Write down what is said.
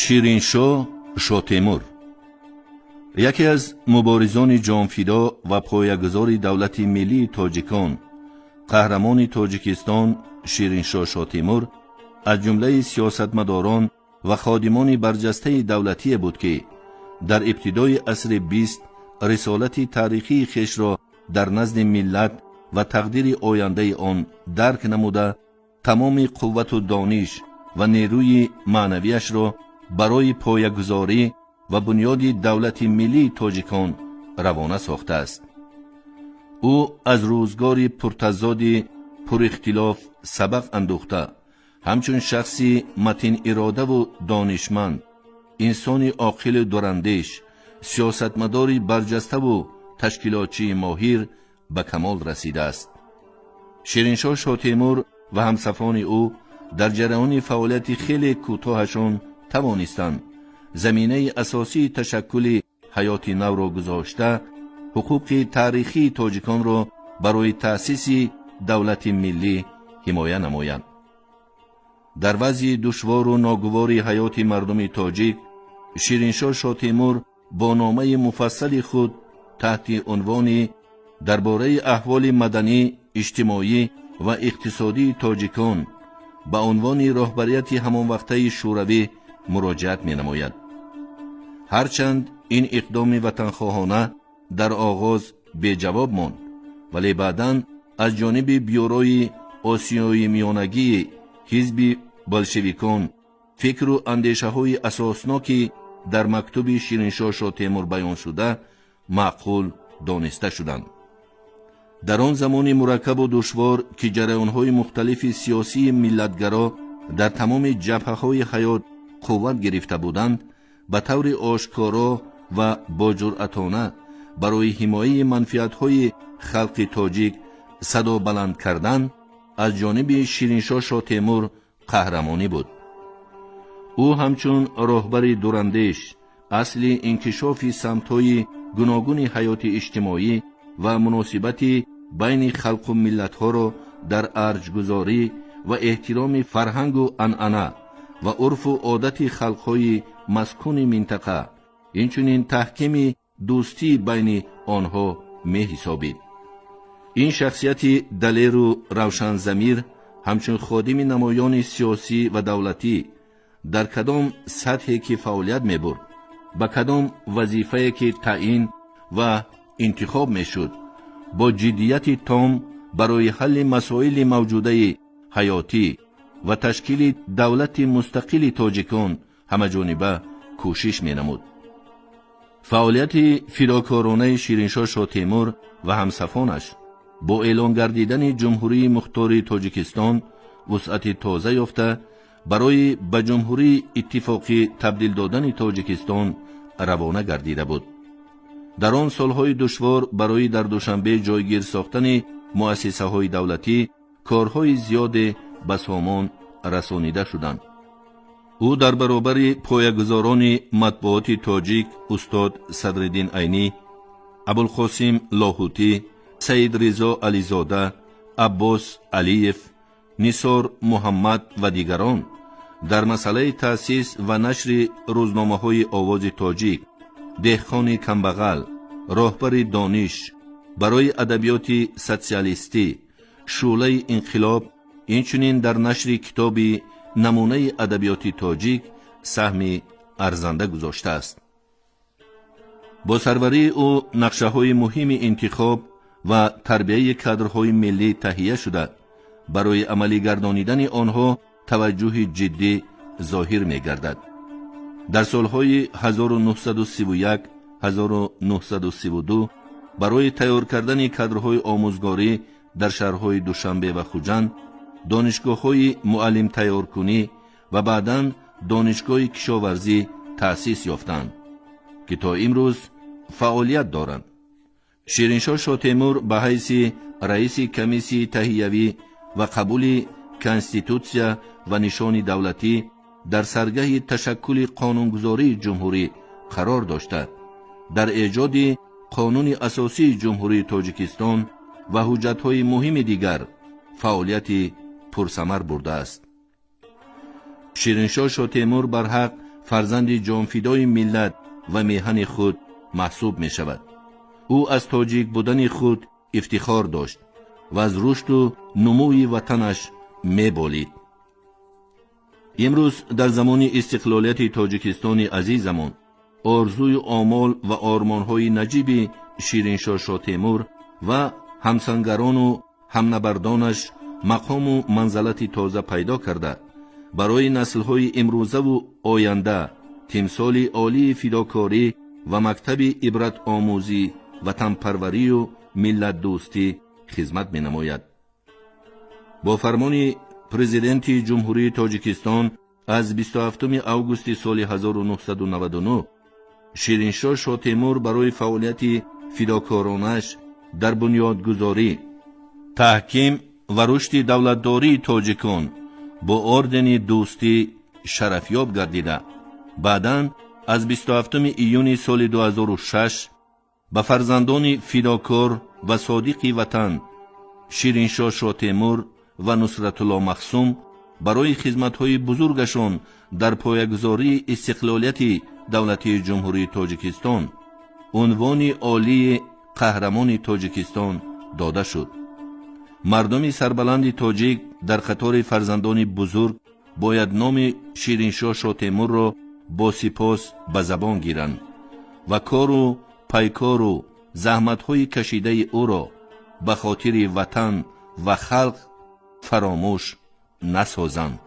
Шириншоҳ Шотемур яке аз муборизони ҷонфидо ва поягузори давлати миллии тоҷикон, қаҳрамони Тоҷикистон Шириншоҳ Шотемур аз ҷумлаи сиёсатмадорон ва ходимони барҷастаи давлатие буд, ки дар ибтидои асри 20 рисолати таърихии хешро дар назди миллат ва тақдири ояндаи он дарк намуда, тамоми қуввату дониш ва нерӯи маънавияшро барои поягузорӣ ва бунёди давлати миллии тоҷикон равона сохтааст. Ӯ аз рӯзгори пуртазоди пурихтилоф сабақ андӯхта, ҳамчун шахси матиниродаву донишманд, инсони оқилу дурандеш, сиёсатмадори барҷаставу ташкилотчии моҳир ба камол расидааст. Шириншоҳ Шотемур ва ҳамсафони ӯ дар ҷараёни фаъолияти хеле кӯтоҳашон тавонистанд заминаи асосии ташаккули ҳаёти навро гузошта, ҳуқуқи таърихии тоҷиконро барои таъсиси давлати миллӣ ҳимоя намоянд. Дар вазъи душвору ногувори ҳаёти мардуми тоҷик Шириншоҳ Шотемур бо номаи муфассали худ таҳти унвони «Дар бораи аҳволи маданӣ, иҷтимоӣ ва иқтисодии тоҷикон» ба унвони роҳбарияти ҳамонвақтаи Шӯравӣ муроҷиат менамояд. Ҳарчанд ин иқдоми ватанхоҳона дар оғоз беҷавоб монд, вале баъдан аз ҷониби бюрои Осиёи Миёнагии ҳизби болшевикон фикру андешаҳои асосноки дар мактуби Шириншоҳ Шотемур баёншуда маъқул дониста шуданд. Дар он замони мураккабу душвор, ки ҷараёнҳои мухталифи сиёсии миллатгаро дар тамоми ҷабҳаҳои ҳаёт қувват гирифта буданд, ба таври ошкоро ва боҷуръатона барои ҳимояи манфиатҳои халқи тоҷик садо баланд кардан аз ҷониби Шириншоҳ Шотемур қаҳрамонӣ буд. Ӯ ҳамчун роҳбари дурандеш асли инкишофи самтҳои гуногуни ҳаёти иҷтимоӣ ва муносибати байни халқу миллатҳоро дар арҷгузорӣ ва эҳтироми фарҳангу анъана ва урфу одати халқҳои маскуни минтақа, инчунин таҳкими дӯстии байни онҳо меҳисобид. Ин шахсияти далеру равшанзамир ҳамчун ходими намоёни сиёсӣ ва давлатӣ дар кадом сатҳе ки фаъолият мебурд, ба кадом вазифае ки таъин ва интихоб мешуд, бо ҷиддияти том барои ҳалли масоили мавҷудаи ҳаётӣ ва ташкили давлати мустақили тоҷикон ҳамаҷониба кӯшиш менамуд. Фаъолияти фидокоронаи Шириншоҳ Шотемур ва ҳамсафонаш бо эълон гардидани Ҷумҳурии Мухтори Тоҷикистон вусъати тоза ёфта, барои ба ҷумҳурии иттифоқӣ табдил додани Тоҷикистон равона гардида буд. Дар он солҳои душвор барои дар Душанбе ҷойгир сохтани муассисаҳои давлатӣ корҳои зиёде ба сомон расонида шуданд. Ӯ дар баробари поягузорони матбуоти тоҷик устод Садриддин Айнӣ, Абулқосим Лоҳутӣ, Саид Ризо Ализода, Аббос Алиев, Нисор Муҳаммад ва дигарон дар масъалаи таъсис ва нашри рӯзномаҳои «Овози тоҷик», «Деҳқони камбағал», «Роҳбари дониш», барои адабиёти социалистӣ «Шӯълаи инқилоб», инчунин дар нашри китоби «Намунаи адабиёти тоҷик» саҳми арзанда гузоштааст. Бо сарварии ӯ нақшаҳои муҳими интихоб ва тарбияи кадрҳои миллӣ таҳия шуда, барои амалӣ гардонидани онҳо таваҷҷӯҳи ҷиддӣ зоҳир мегардад. Дар солҳои 1931, 1932 барои тайёр кардани кадрҳои омӯзгорӣ дар шаҳрҳои Душанбе ва Хуҷанд донишгоҳҳои муаллимтайёркунӣ ва баъдан Донишгоҳи кишоварзӣ таъсис ёфтанд, ки то имрӯз фаъолият доранд. Шириншоҳ Шотемур ба ҳайси раиси комиссияи таҳиявӣ ва қабули конститутсия ва нишони давлатӣ дар саргаҳи ташаккули қонунгузории ҷумҳурӣ қарор дошта, дар эҷоди Қонуни асосии Ҷумҳурии Тоҷикистон ва ҳуҷҷатҳои муҳими дигар фаъолияти пурсамар бурдааст. Шириншоҳ Шотемур барҳақ Фарзанди ҷонфидои миллат ва меҳани худ маҳсуб мешавад. Ӯ аз тоҷик будани худ ифтихор дошт ва аз рушду нумӯи ватанаш меболид. Имрӯз, дар замони истиқлолияти Тоҷикистони азизамон, орзую омол ва ормонҳои наҷиби Шириншоҳ Шотемур ва ҳамсангарону ҳамнабардонаш мақому манзалати тоза пайдо карда, барои наслҳои имрӯзаву оянда тимсоли олии фидокорӣ ва мактаби ибратомӯзӣ, ватанпарварию миллатдӯстӣ хизмат менамояд. Бо фармони Президенти Ҷумҳурии Тоҷикистон аз 27 августи соли 1999 Шириншоҳ Шотемур барои фаъолияти фидокоронаш дар бунёдгузорӣ, таҳким ва рушди давлатдории тоҷикон бо ордени Дӯстӣ шарафёб гардида, баъдан аз 27 июни соли 2006 ба фарзандони фидокор ва содиқи ватан Шириншоҳ Шотемур ва Нусратулло Махсум барои хизматҳои бузургашон дар поягузории истиқлолияти давлатии Ҷумҳурии Тоҷикистон унвони олии Қаҳрамони Тоҷикистон дода шуд. Мардуми сарбаланди тоҷик дар қатори фарзандони бузург бояд номи Шириншоҳ Шотемурро бо сипос ба забон гиранд ва кору пайкору заҳматҳои кашидаи ӯро ба хотири ватан ва халқ фаромӯш насозанд.